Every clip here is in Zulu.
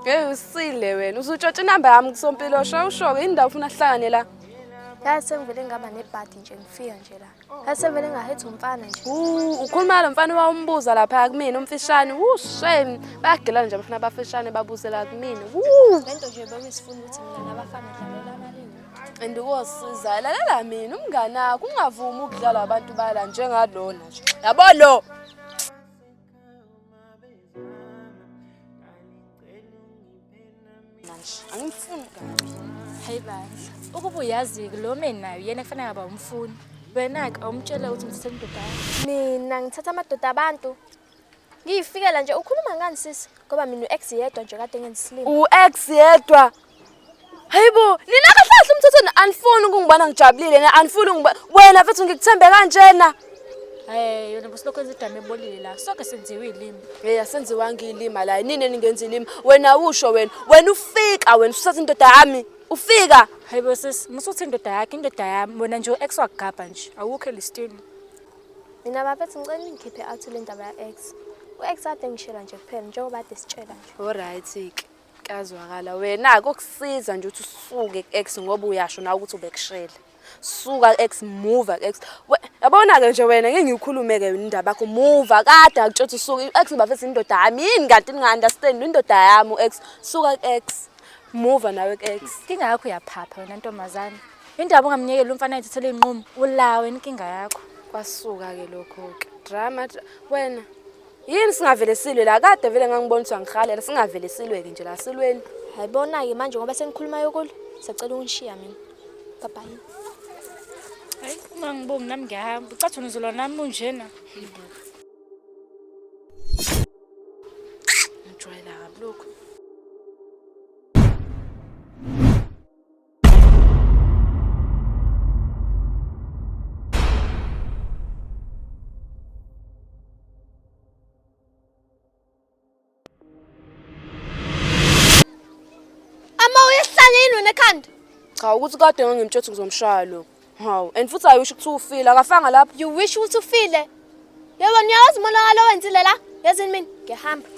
Hey usile wena. Uzutshontsha inamba yami kusompilo sho usho ke indawo ufuna sihlangane la. Yazi sengivele ngaba nebhadi nje ngifika nje la. Yazi sengivele ngahetha umfana nje. Ukhuluma lo mfana wawumbuza lapha kumina umfishane. Wu shame. Bayagilana nje abafana abafishane babuzela kumina. Wu. Lento nje bekuyisifuna ukuthi mina nabafana dlalela amalingo. And ukosiza lalela mina umngane wakho ungavumi ukudlala abantu bala njengalona nje. Yabo lo. Manje angimfuni kabi. Hayi bandla, ukuba uyazi-ke lo meni nayo uyena kufanele ngaba umfuni. Wena-ke awumtshele ukuthi umthathe indoda yakho. Mina ngithatha amadoda abantu. Ngiyifikela nje ukhuluma ngani sisi? Ngoba mina u-ex yedwa nje kade ngenza isilima. U-ex yedwa. Hayibo, nina kahle kahle umthetho anifuni ukungibona ngijabulile, na anifuni ukungibona. Wena mfethu ngikuthembe kanjena. Hey, yona busilokhu enza idama ebolile la. Sonke senziwe ilimi. Hey, asenziwanga ilima la. Nini eningenza ilima? Wena usho wena. Wena ufika wena usuthatha indoda yami. Ufika. Hayibo sis, musuthi indoda yakhe, indoda yami. Wena nje u-ex wakugabha nje. Awukho elistini. Mina bafethu ngicela ningikhiphe out le ndaba ya-ex. U-ex kade ngishela nje kuphela njengoba kade sitshela nje. Alright ke. Kuyazwakala wena kokusiza nje ukuthi usuke ku-ex ngoba uyasho nawe ukuthi ubekushela. Suka ku-ex, move ku-ex. Yabona-ke nje wena ngeke ngikhulume-ke indaba yakho move kade akutshela ukuthi usuke i-ex bafethu indoda yami yini kanti ninga-understand indoda yami u-ex. Suka ku-ex. Move nawe ku-ex. Inkinga yakho uyaphapha wena ntombazane. Indaba ungamnyekeli umfana ayithathele iy'nqumo. Ulawo inkinga yakho. Kwasuka-ke lokho-ke. Drama, wena Yini singavele silwe la kade vele ngangibona ukuthi angihalela singavele silwe ke nje la silweni. Hayibona-ke manje ngoba senikhuluma yokulwa, sacela ukungishiya mina. Bye bye. Hayi, ungangibongi nami ngiyahamba. Ucathi unizolwa nami unjena. Ngijwayela kabi lokhu. Ama uyehlanya yini wena ekhanda? Cha ukuthi kade ngangimtshela ukuthi ngizomshaya lo. Hawu, and futhi ayusho ukuthi ufile akafanga lapho. You wish ukuthi ufile. Yebo niyawazi umonakalo owenzile la? Yazini mina ngiyahamba.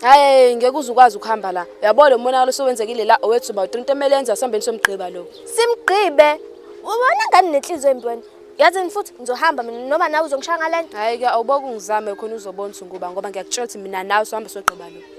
Hayi ngeke uze ukwazi ukuhamba la. Uyabona lo monakalo osewenzekile la owethu ba into emele yenza sihambeni somgqiba lo. Simgqibe. Ubona ngani nenhliziyo embi wena? Yazini futhi ngizohamba mina noma nawe uzongishaya ngale nto. Hayi ke awuboke ungizame khona uzobona ukuthi nguba ngoba ngiyakutshela ukuthi mina nawe sohamba sogqiba lo.